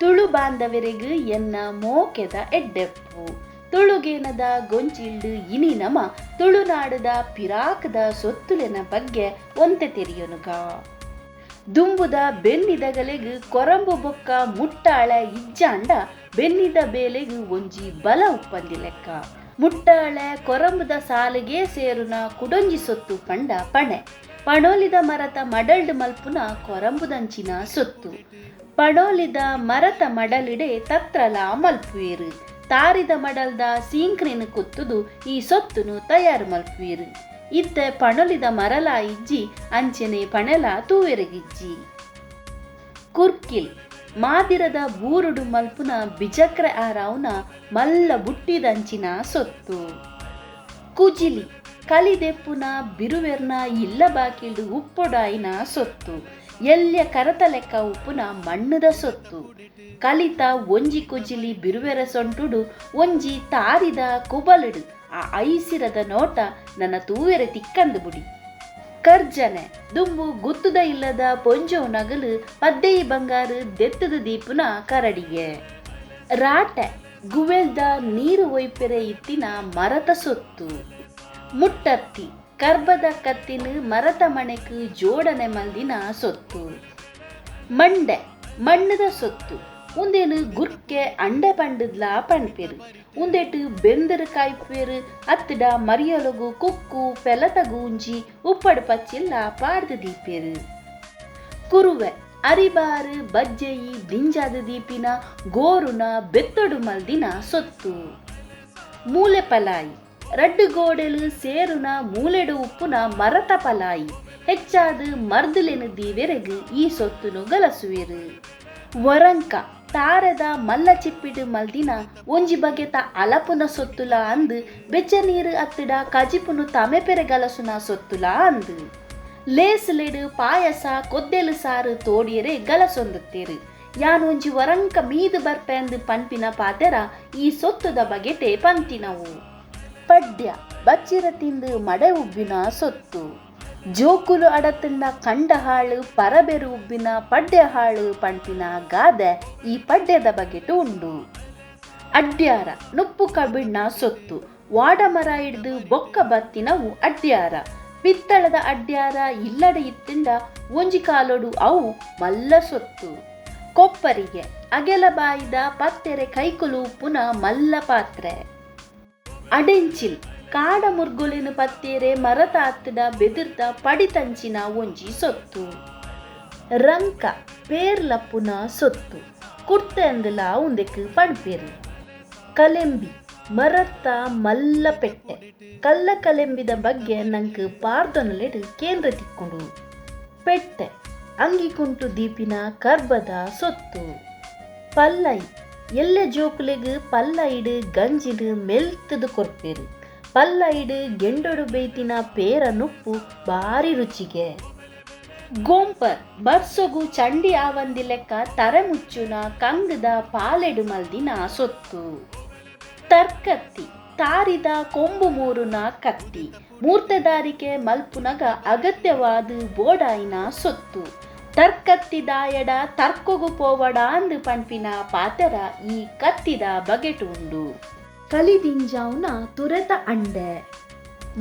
Tulu ಬಾಂಧವರಿಗೆ ಎನ್ನ ಮೋಕೆದ ಎಡ್ಡೆಪ್ಪು. ತುಳುಗೇನದ ಗೊಂಚಿಲ್ಡು ಇನಿ ನಮ ತುಳುನಾಡದ ಪಿರಾಕದ ಸೊತ್ತುಲೆನ ಬಗ್ಗೆ ಒಂತೆ ತೆರಿಯೊನುಗ. ದುಂಬುದ ಬೆನ್ನಿದಗಲೆಗ್ ಕೊರಂಬು ಬೊಕ್ಕ ಮುಟ್ಟಾಳೆ ಇಜ್ಜಾಂಡ ಬೆನ್ನಿದ ಬೇಲೆಗ್ ಒಂಜಿ ಬಲ ಉಪ್ಪಂದಿ ಲೆಕ್ಕ. ಮುಟ್ಟಾಳೆ ಕೊರಂಬುದ ಸಾಲಿಗೆ ಸೇರುನ ಕುಡೊಂಜಿ ಸೊತ್ತು ಪಂಡ ಪಣೆ. ಪಣೋಲಿದ ಮರತ ಮಡಲ್ಡ್ ಮಲ್ಪುನ ಕೊರಂಬುದಂಚಿನ ಸೊತ್ತು. ಪಣೋಲಿದ ಮರತ ಮಡಲಿಡೆ ತತ್ರಲ ಮಲ್ಪುವೆರ್. ತಾರಿದ ಮಡಲ್ದ ಸೀಂಕ್ರಿನ್ ಕುತ್ತುದು ಈ ಸೊತ್ತುನು ತಯಾರು ಮಲ್ಪುವೆರ್. ಇತ್ತೆ ಪಣೊಲಿದ ಮರಲ ಇಜ್ಜಿ, ಅಂಚನೆ ಪಣೆಲ ತೂವೆರೆಗಿಜ್ಜಿ. ಕುರ್ಕಿಲ್ ಮಾದಿರದ ಬೂರುಡು ಮಲ್ಪುನ ಬಿಜಕ್ರೆ ಆರಾವುನ ಮಲ್ಲ ಬುಟ್ಟಿದಂಚಿನ ಸೊತ್ತು. ಕುಜಿಲಿ ಕಲಿದೆಪ್ಪುನ ಬಿರುವೆರ್ನ ಇಲ್ಲ ಬಾಕಿಲ್ಡ್ ಉಪ್ಪೊಡಾಯಿನ ಸೊತ್ತು. ಎಲ್ಯ ಕರತ ಲೆಕ್ಕ ಉಪ್ಪುನ ಮಣ್ಣುದ ಸೊತ್ತು. ಕಲಿತ ಒಂಜಿ ಕುಜಿಲಿ ಬಿರುವೆರ ಸೊಂಟುಡು ಒಂಜಿ ತಾರಿದ ಕುಬಲುಡು ಆ ಐಸಿರದ ನೋಟ ನನ್ನ ತೂವೆರೆ ತಿಕ್ಕಂದು ಬುಡಿ. ಕರ್ಜನೆ ದುಂಬು ಗುತ್ತುದ ಇಲ್ಲದ ಪೊಂಜೋ ನಗಲು ಪದ್ದೆಯಿ ಬಂಗಾರು ದೆತ್ತದ ದೀಪುನ ಕರಡಿಗೆ. ರಾಟೆ ಗುವೆಲ್ದ ನೀರು ಒಯ್ಪೆರೆ ಇತ್ತಿನ ಮರತ ಸೊತ್ತು. ಮುಟ್ಟತ್ತಿ ಕರ್ಬದ ಕತ್ತಿನ ಮರತ ಮಣೆಕ್ ಜೋಡಣೆ ಮಲ್ದಿನ ಸೊತ್ತು. ಮಂಡೆ ಮಣ್ಣದ ಸೊತ್ತು. ಉಂದೇನು ಗುರ್ಕೆ ಅಂಡೆ ಪಂಡದ್ಲಾ ಪಣ್ಪೇರು. ಉಂದೆಟು ಬೆಂದರ್ ಕಾಯ್ಪೇರು ಅತ್ತಡ ಮರಿಯೊಲಗು ಕುಕ್ಕು ಪೆಲತ ಗೂಂಜಿ ಉಪ್ಪಡು ಪಚ್ಚಿಲ್ಲ ಪಾಡ್ದು ದೀಪೇರು. ಕುರುವೆ ಅರಿಬಾರು ಬಜ್ಜೆಯಿ ದಿಂಜಾದ ದೀಪಿನ ಗೋರುನ ಬೆತ್ತಡು ಮಲ್ದಿನ ಸೊತ್ತು. ಮೂಲೆ ಪಲಾಯಿ ರಡ್ಡು ಗೋಡೆಲು ಸೇರುನ ಮೂಲೆಡು ಉಪ್ಪುನ ಮರತ ಪಲಾಯಿ. ಹೆಚ್ಚಾದ ಮರ್ದಲೆನು ದೀವೆರೆಗ್ ಈ ಸೊತ್ತುನು ಗಲಸುವೆರು. ವರಂಕ ತಾರದ ಮಲ್ಲ ಚಿಪ್ಪಿಡು ಮಲ್ದಿನ ಒಂಜಿ ಬಗೆತ ಅಲಪುನ ಸೊತ್ತುಲ ಅಂದು, ಬೆಚ್ಚ ನೀರು ಅತ್ತಿಡ ಕಜಿಪುನು ತಮೆಪೆರೆ ಗಲಸುನ ಸೊತ್ತುಲ ಅಂದು. ಲೇಸುಲೆಡು ಪಾಯಸ ಕೊದ್ದೆಲು ಸಾರು ತೋಡಿಯರೆ ಗಲಸೊಂದುತ್ತೇರು. ಯಾನ್ ಒಂಜಿ ವರಂಕ ಮೀದು ಬರ್ಪೆಂದು ಪನ್ಪಿನ ಪಾತೆರ ಈ ಸೊತ್ತುದ ಬಗೆಟೆ ಪಂತಿನವು. ಪಡ್ಯ ಬಚ್ಚಿರ ತಿಂದು ಮಡೆ ಉಬ್ಬಿನ ಸೊತ್ತು. ಜೋಕುಲು ಅಡತಂಡ ಕಂಡ ಹಾಳು ಪರಬೆರು ಉಬ್ಬಿನ ಪಡ್ಯ ಹಾಳು ಪಣ್ಪಿನ ಗಾದೆ ಈ ಪಡ್ಯದ ಬಗೆಟು ಉಂಡು. ಅಡ್ಯಾರ ನುಪ್ಪು ಕಬಿಣ್ಣ ಸೊತ್ತು. ವಾಡಮರ ಹಿಡ್ದು ಬೊಕ್ಕ ಬತ್ತಿನವು ಅಡ್ಯಾರ. ಪಿತ್ತಳದ ಅಡ್ಯಾರ ಇಲ್ಲಡೆ ಇತ್ತಿಂಡ ಒಂಜಿ ಕಾಲೊಡು ಅವು ಮಲ್ಲ ಸೊತ್ತು. ಕೊಪ್ಪರಿಗೆ ಅಗೆಲ ಬಾಯಿದ ಪತ್ತೆರೆ ಕೈಕುಲು ಉಪ್ಪುನ ಮಲ್ಲ ಪಾತ್ರೆ. ಅಡೆಂಚಿಲ್ ಕಾಡ ಮುರ್ಗೊಲಿನ ಪತ್ತೇರೆ ಮರತ ಅತ್ತಡ ಬೆದಿರ್ದ ಪಡಿತಂಚಿನ ಒಂಜಿ ಸೊತ್ತು. ರಂಕ ಪೇರ್ಲಪ್ಪುನ ಸೊತ್ತು. ಕುರ್ತೆಂದಲ ಉಂದೆಕ್ ಪಣ್ಪೇರು. ಕಲೆಂಬಿ ಮರತ್ತ ಮಲ್ಲ ಪೆಟ್ಟೆ. ಕಲ್ಲ ಕಲೆಂಬಿದ ಬಗ್ಗೆ ನಂಕ್ ಪಾರ್ದೊನಲೆಡ್ ಕೇಂದ್ರ ತಿಕ್ಕೊಂಡು. ಪೆಟ್ಟೆ ಅಂಗಿಕುಂಟು ದೀಪಿನ ಕರ್ಬದ ಸೊತ್ತು. ಪಲ್ಲೈ ಎಲ್ಲೆ ಜೋಕುಲೆಗ್ ಪಲ್ಲೈಡು ಗಂಜಿಡು ಮೆಲ್ತದು ಕೊರ್ಪೇರು. ಪಲ್ಲೈಡು ಗೆಂಡೊಡು ಬೇಯ್ತಿನ ಪೇರ ನುಪ್ಪು ಬಾರಿ ರುಚಿಗೆ. ಗೋಂಪರ್ ಬರ್ಸೊಗು ಚಂಡಿ ಆವಂದಿ ಲೆಕ್ಕ ತರೆ ಮುಚ್ಚುನ ಕಂಗದ ಪಾಲೆಡು ಮಲ್ದಿನ ಸೊತ್ತು. ತರ್ಕತ್ತಿ ತಾರಿದ ಕೊಂಬು ಮೂರುನ ಕತ್ತಿ. ಮೂರ್ತದಾರಿಕೆ ಮಲ್ಪುನಗ ಅಗತ್ಯವಾದ ಬೋಡಾಯಿನ ಸೊತ್ತು. ತರ್ಕತ್ತಿದಾಯಡ ತರ್ಕೊಗು ಪೋವಡ ಅಂದು ಪಣ್ಪಿನ ಪಾತೆರ ಈ ಕತ್ತಿದ ಬಗೆಟು ಉಂಡು. ಕಲಿದಿಂಜಾವುನ ತುರೆತ ಅಂಡೆ.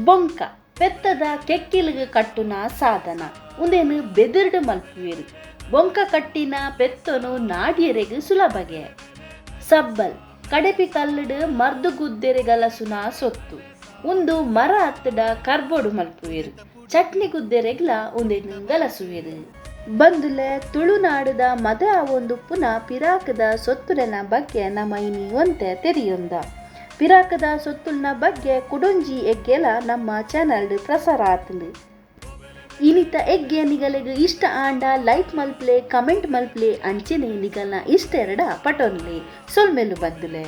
ಬೊಂಕ ಪೆತ್ತದ ಕೆಕ್ಕಿಲ್ಗ್ ಕಟ್ಟುನ ಸಾಧನ. ಉಂದೇನು ಬೆದಿರ್ಡು ಮಲ್ಪುವೆರು. ಬೊಂಕ ಕಟ್ಟಿನ ಪೆತ್ತನು ನಾಡಿಯರೆಗ್ ಸುಲಭಗೆ. ಸಬ್ಬಲ್ ಕಡೆಪಿ ಕಲ್ಲುಡು ಮರ್ದು ಗುದ್ದೆರೆ ಗಲಸುನ ಸೊತ್ತು. ಉಂದು ಮರ ಅತ್ತಡ ಕರ್ಬೋಡು ಮಲ್ಪುವೆರು. ಚಟ್ನಿ ಗುದ್ದೆರೆಗ್ಲ ಉಂದೇನು ಗಲಸುವೆರು. ಬಂದುಲೆ ತುಳುನಾಡದ ಮದ ಒಂದು ಪುನ ಪಿರಾಕದ ಸೊತ್ತುಲೆನ ಬಗ್ಗೆ ನಮ್ಮ ಇನಿ ಒಂತೆ ತೆರಿಯೊಂದ. ಪಿರಾಕದ ಸೊತ್ತುಲ್ನ ಬಗ್ಗೆ ಕುಡೊಂಜಿ ಎಗ್ಗೆಲ ನಮ್ಮ ಚಾನಲ್ ಪ್ರಸಾರ ಆತಂಡು. ಇನಿತ ಎಗ್ಗೆ ನಿಗಲೆಗ್ ಇಷ್ಟ ಆಂಡ ಲೈಕ್ ಮಲ್ಪ್ಲೆ, ಕಮೆಂಟ್ ಮಲ್ಪ್ಲೆ, ಅಂಚೆನೆ ನಿಗಲ್ನ ಇಷ್ಟ ಎರಡ ಪಟೊನ್ಲೆ. ಸೊಲ್ಮೆಲು ಬಂದುಲೆ.